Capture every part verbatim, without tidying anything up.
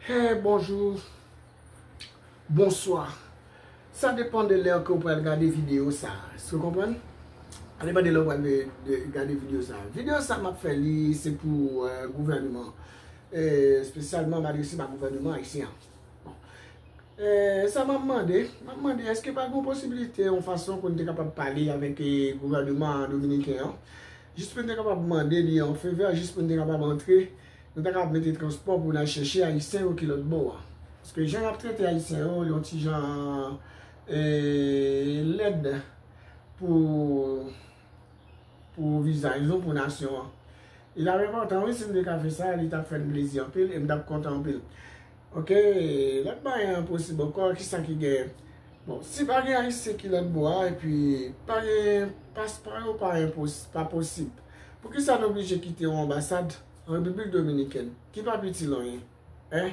Hey, bonjou. Bonswa. Sa depann de lè ke w pral gade videyo sa. Èske w konprann? Sa depann de lè w pral de, de, gade videyo sa. Videyo sa m ap fè li, se pou, eh, gouvènman. Eh, espesyalman, m adrese pa gouvènman ayisyen an. Bon. Eh, sa m ap mande, m ap mande, èske pa gen posibilite, yon fason pou n te kapab pale avèk, eh, gouvènman dominiken an? Jis pou n te kapab mande li yon favè, jis pou n te kapab antre, nou ta kapab mete transpò pou n al chèche ayisyen yo ki lòt bò a. Paske jan y ap trete ayisyen yo, yon ti jan, eh, lèd pou, pou vizaj nou, pou nasyon an. Li t ap enpòtan, wi, si m te ka fè sa, li t ap fè m plezi anpil e m t ap kontan anpil. Ok, lòt bagay an posib ankò, kisa ki genyen? Bon, si pa gen ayisyen ki lòt bò a, epi pa gen paspò yo pa enpos-, pa posib, poukisa nou oblije kite yon anbasad an Repiblik Dominikèn, ki pa pi ti lonyen? Hein?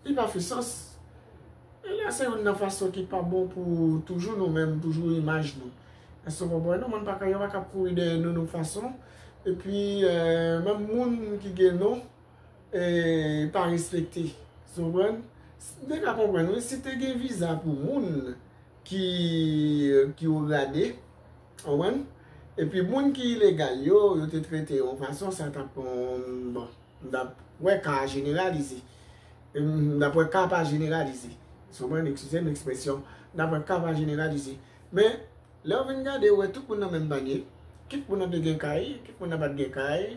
Li pa fè sans. E la, se youn nan fason ki pa bon pou toujou nou menm, toujou imaj nou. Èske w konprann? Nou, moun pa ka, yo pa ka kouri dèyè nou, nou fason. Epi, eh, menm moun ki gen non, eh, pa respekte. Ou konprann? M te ka konprann, wi, si te gen viza pou moun ki, ki wo grade, ou konprann? Epi moun ki ilegal yo, yo te trete yo yon fason, sa t ap, bon, m t ap wè ka a jeneralize. M t ap wè ka pa jeneralize. Ou konprann? Eskize m ekspresyon. M t ap wè ka pa jeneralize. Men, lè w vin gade, ou wè tout moun nan menm panye. Kit moun nan te gen kay, kit moun nan pa t gen kay.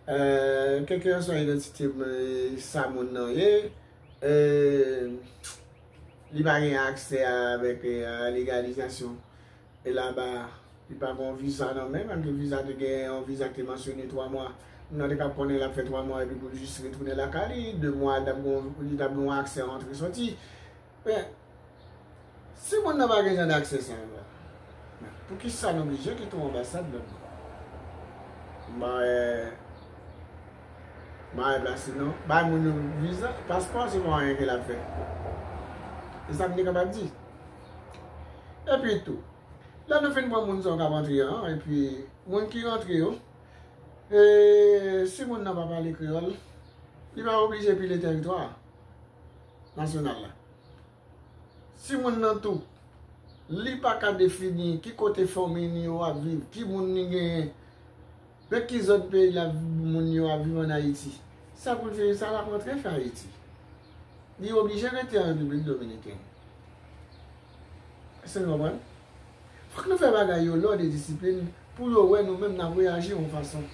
Euh, kèlkeswa idantite, euh, sa moun nan ye, euh, li pa gen aksè avèk, euh, legalizasyon. E laba, li pa gen yon viza nan men, menm ke viza te gen yon viza ki te mansyone twa mwa. Moun nan te kab konnen l ap fè twa mwa epi pou l jis retounen lakay li, de mwa, li t ap gen, li t ap gen yon aksè antre soti. Men, si moun nan pa gen jan daksè sa yo, poukisa nou oblije kite yon anbasad lòt bò? M pa wè, m pa wè plas li non. Bay moun yo viza, paspò se pa anyen ke l ap fè. E sa m te kapab di. Epi tou, lè nou fin pran moun sa yo k ap antre an, epi moun ki rantre yo, e si moun nan pa pale kreyòl, li pa oblije pile tèritwa nasyonal la. Si moun nan tou, li pa ka defini ki kote fanmi ni yo ap viv, ki moun ni genyen, nan ki zòn peyi la moun yo ap viv ann Ayiti, sa pou l fini, sa l ap rantre fè Ayiti? Li oblije rete an Repiblik Dominikèn. Èske n konprann? Fòk nou fè bagay yo lòd e disiplin pou yo wè nou menm n ap reyaji yon fason.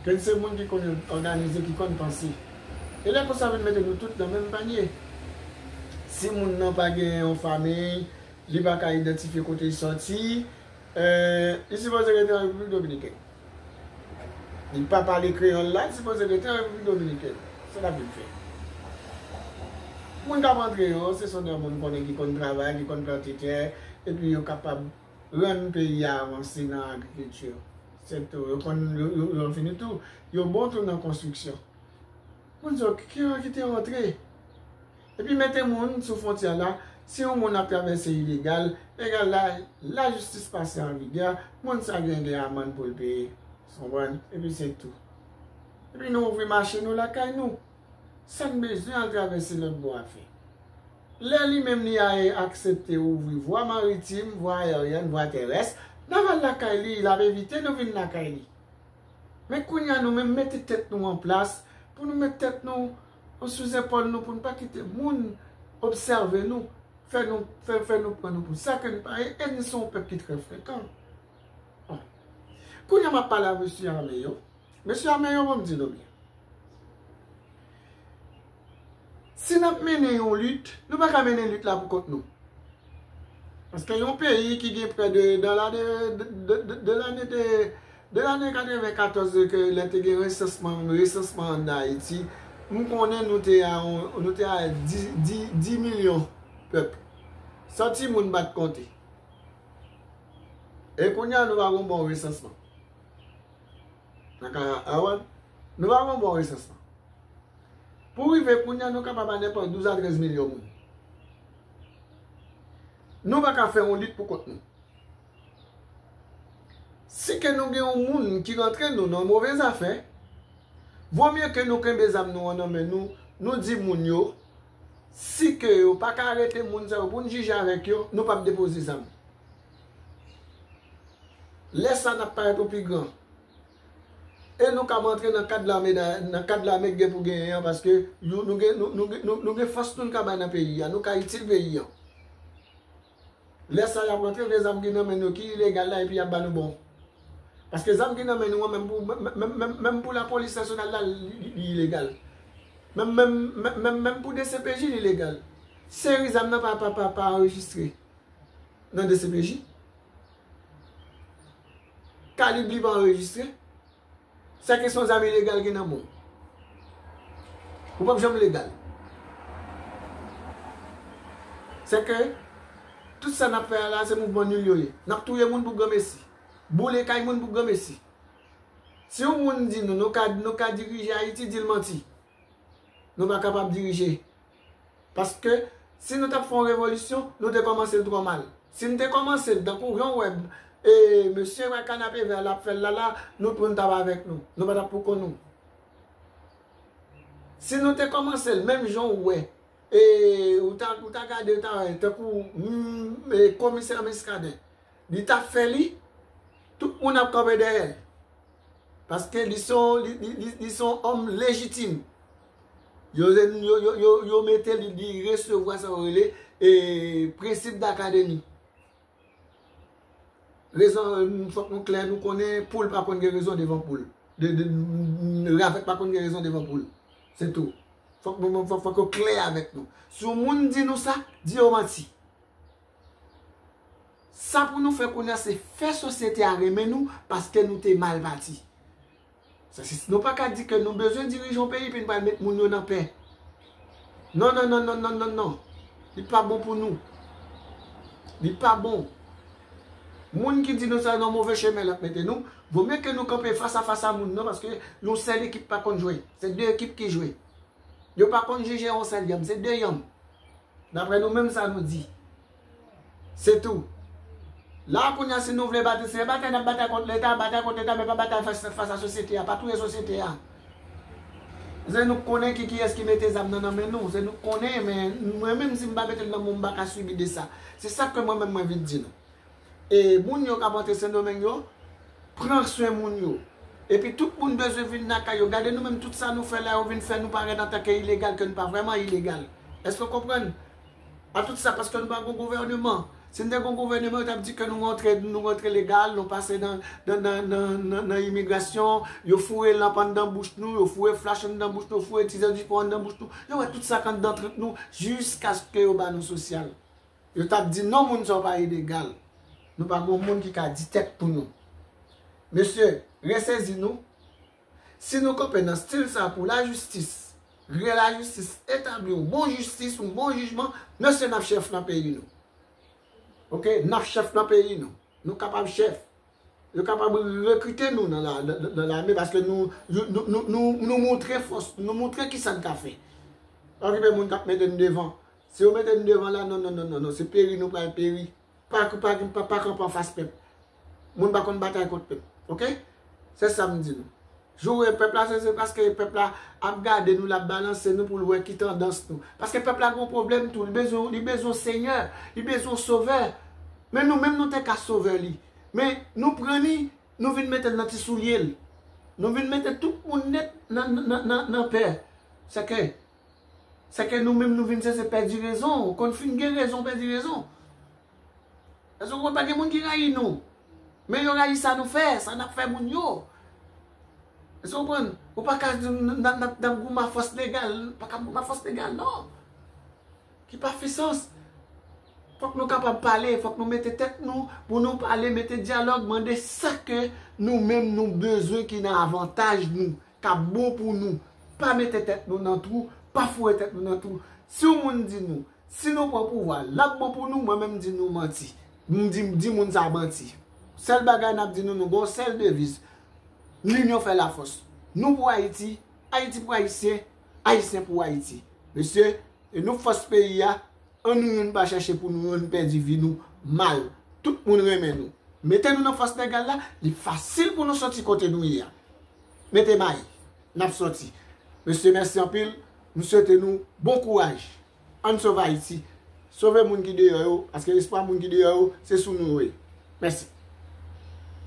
Ke n se moun ki konn òganize, ki konn panse. E lè konsa vin mete nou tout nan menm panye. Si moun nan pa gen yon fanmi, li pa ka idantifye kote l sòti, eh, li sipoze rete an Repiblik Dominikèn. Li pa pale kreyòl la, li sipoze rete an Repiblik Dominikèn. Sa n ap vin fè? Moun k ap antre yo, se sòt de moun konnen ki konn travay, ki konn plante tè, epi yo kapab rann peyi a avanse nan agrikilti. Se tou, yo konn, yo, yo, yo fini tou, yo bon tou nan konstriksyon. Moun sa yo ki, ki te rantre. Epi mete moun sou fwontyè la, si yon moun ap travèse ilegal, egal la, lajistis pase an vigè, moun sa gen de amann pou l peye. Ou konprann? Epi se tou. Epi nou ouvri mache nou lakay nou. Sa n bezwen al travèse lòt bò a fè? Lè li menm li a aksepte ouvri vwa maritim, vwa ayeryèn, vwa terès, n ap al lakay li, l ap envite nou vin lakay li. Men kounye a nou menm mete tèt nou an plas, pou nou met tèt nou sou zepòl nou, pou n pa kite moun obsève nou, fè nou, fè, fè nou pran nou pou sa ke n pa ye, e nou se yon pèp ki trè frekan. Bon. Kounye a m ap pale a mesye ame yo. Mesye ame yo, bon, m di nou byen. Si n ap mennen yon lit, nou pa ka mennen lit la pou kont nou. Paske yon peyi ki gen prè de, de lane, de, de, de, de lane de, de lane katrevenkatòz ke lè te gen resansman, resansman an Ayiti, m konnen nou te a, nou te a dis, dis, dis milyon pèp. San timoun pa t konte. E kounye a nou pa gon bon resansman. Nan ka a, a wè, nou pa gon bon resansman. Pou rive kounye a, nou kapab a nenpòt douz a trèz milyon moun. Nou pa ka fè yon lit pou kont nou. Si ke nou gen yon moun ki rantre nou nan move zafè, vomye ke nou kenbe zam nou an nan men nou, Nou di moun yo, si ke yo pa ka arete moun sa yo pou n jije avèk yo, nou p ap depoze zam. Lè sa n ap parèt yon pi gran. E nou kab antre nan kad lame, nan kad lame k gen pou genyen an, paske nou, nou gen, nou, nou, gen- nou, nou gen fòs nou, n ka bay nan peyi a, nou ka itil peyi a. Lè sa y ap rantre, vye zam ki nan men nou ki ilegal la, epi y ap ba nou bon. Paske zam ki nan men nou an, menm pou, menm, menm, menm, menm pou lapolis nasyonal la, li, li, li ilegal. Menm, menm, menm, menm, menm pou D C P J, li ilegal. Seri zam nan pa, pa, pa, pa anrejistre nan D C P J. Kalib li pa anrejistre. Sèke se yon zam ilegal ki nan men w. Ou p ap janm legal. Sèke tout sa n ap fè a la, se mouvman nil yo ye. N ap touye moun pou granmesi. Boule kay moun pou granmesi. Si yon moun di nou, nou ka, nou ka dirije Ayiti, di l manti. Nou pa kapab dirije. Paske si nou t ap fè yon revolisyon, nou te kòmanse l twò mal. Si n te kòmanse l tankou jan w wè, e, mesye wè kanapevè a l ap fè l la la, nou tou n t ap avèk nou. Nou pa t ap pou kont nou. Si nou te kòmanse l menm jan w wè, e, ou ta, ou ta gade, ou ta wè, tankou, mm, e, komisè Muscadin, li t ap fè li, tout moun ap kanpe dèyè l. Paske li se yon, li, li, li, li se yon òm lejitim. Yo, yo, yo, yo, yo mete li, li resevwa sa yo rele, e, prensip dakademi. Rezon, fòk nou klè, nou konnen poul pa konn gen rezon devan poul. De, de, ravèt pa konn gen rezon devan poul. Se tou. Fòk nou, fòk, fòk yo klè avèk nou. Si yon moun di nou sa, di yo manti. Sa pou nou fè kounye a, se fè sosyete a renmen nou paske nou te mal pati. Sa, si, nou pa ka di ke nou bezwen dirije yon peyi epi n pral met moun yo nan pè. Non, non, non, non, non, non, non. Li pa bon pou nou. Li pa bon. Moun ki di nou sa nan move chemen l ap mete nou, vo mye ke nou kanpe fas a fas a moun nan, paske yon sèl ekip pa konn jwe. Se de ekip ki jwe. Yo pa konn jije yon sèl yanm, se de yanm. Daprè nou menm sa nou di. Se tou. La kounye a, si nou vle batay, se batay n ap batay kont Leta, batay kont Leta, men pa batay fas, fas a sosyete a, pa touye sosyete a. Se nou konnen ki, kiyès ki mete zam nan nan men nou, se nou konnen, men mwen menm si m pa mete l nan men w, m pa ka sibi de sa. Se sa ke mwen menm mwen vin di nou. E moun yo k ap antre Sendomeng yo, pran swen moun yo. Epi tout moun bezwen vin lakay yo. Gade nou menm, tout sa nou fè la, yo vin fè nou parèt antanke ilegal, ke nou pa vrèman ilegal. Èske w konprann? A tout sa, paske nou pa gon gouvèneman. Si n te gon gouvèneman, yo t ap di ke nou rantre, nou rantre legal, nou pase nan, nan, nan, nan, nan, nan imigrasyon, yo foure lanp anndan bouch nou, yo foure flach anndan bouch nou, yo foure ti zodipo anndan bouch nou, yo wè tout sa k anndan trip nou, jiskaske yo ba nou sosyal. Yo t ap di non, moun sa yo pa ilegal. Nou pa gon moun ki ka di tèt pou nou. Mesye, resezi nou. Si nou kanpe nan stil sa pou lajistis, reyèl lajistis, etabli yon bon jistis, yon bon jijman, mesye, n ap chèf nan peyi nou. Oke, n ap chèf nan peyi nou. Nou kapab chèf. Yo kapab rekrite nou nan la, nan, nan lame paske nou, nou, nou, nou, nou, nou montre fòs, nou montre kisa n ka fè. Pa okipe moun k ap mete n devan. Si yo mete n devan la, non, non, non, non, non, se peri nou pral peri. Pa, pa, pa, pa kanpe anfas pèp. Moun pa konn batay kont pèp. Oke? Se sa m di nou. Joure pèp la, se, se paske pèp la ap gade nou, l ap balanse nou pou l wè ki tandans nou. Paske pèp la gon pwoblèm tou, li bezwen, li bezwen yon senyè, li bezwen yon sovè. Men nou menm nou te ka sovè li. Men nou pran li, nou vin mete l nan ti soulye l. Nou vin mete tout moun nèt nan, nan, nan, nan pè. Se ke, se ke nou menm nou vin chèche pèdi rezon. Ou konn fin gen rezon, pèdi rezon. Èske w konprann? Pa gen moun ki rayi nou. Men yo rayi sa nou fè, sa n ap fè moun yo. Èske w konprann? Ou pa ka di n, n, n, n ap goumen a fòs legal, pa ka goumen a fòs legal, non. Ki pa fè sans. Fòk nou kapab pale, fòk nou mete tèt nou pou nou pale, mete dyalòg, mande sa ke nou menm nou bezwen ki nan avantaj nou, k ap bon pou nou. Pa mete tèt nou nan twou, pa foure tèt nou nan twou. Si yon moun di nou, si nou pran pouvwa, l ap bon pou nou, mwen menm di nou manti. M di, di moun sa manti. Sèl bagay n ap di nou, nou gon sèl deviz. Linyon fè lafòs. Nou pou Ayiti, Ayiti pou Ayisyen, Ayisyen pou Ayiti. Mesye, e nou fòs peyi a, ann nou youn pa chèche pou nou youn pèdi vi nou mal. Tout moun renmen nou. Mete nou nan fòs legal la, li fasil pou nou sòti kote nou ye a. Mete may, n ap sòti. Mesye, mèsi anpil. M swete nou bon kouraj. Ann sove Ayiti. Sove moun ki deyò yo, paske espwa moun ki deyò yo, se sou nou yo ye. Mèsi.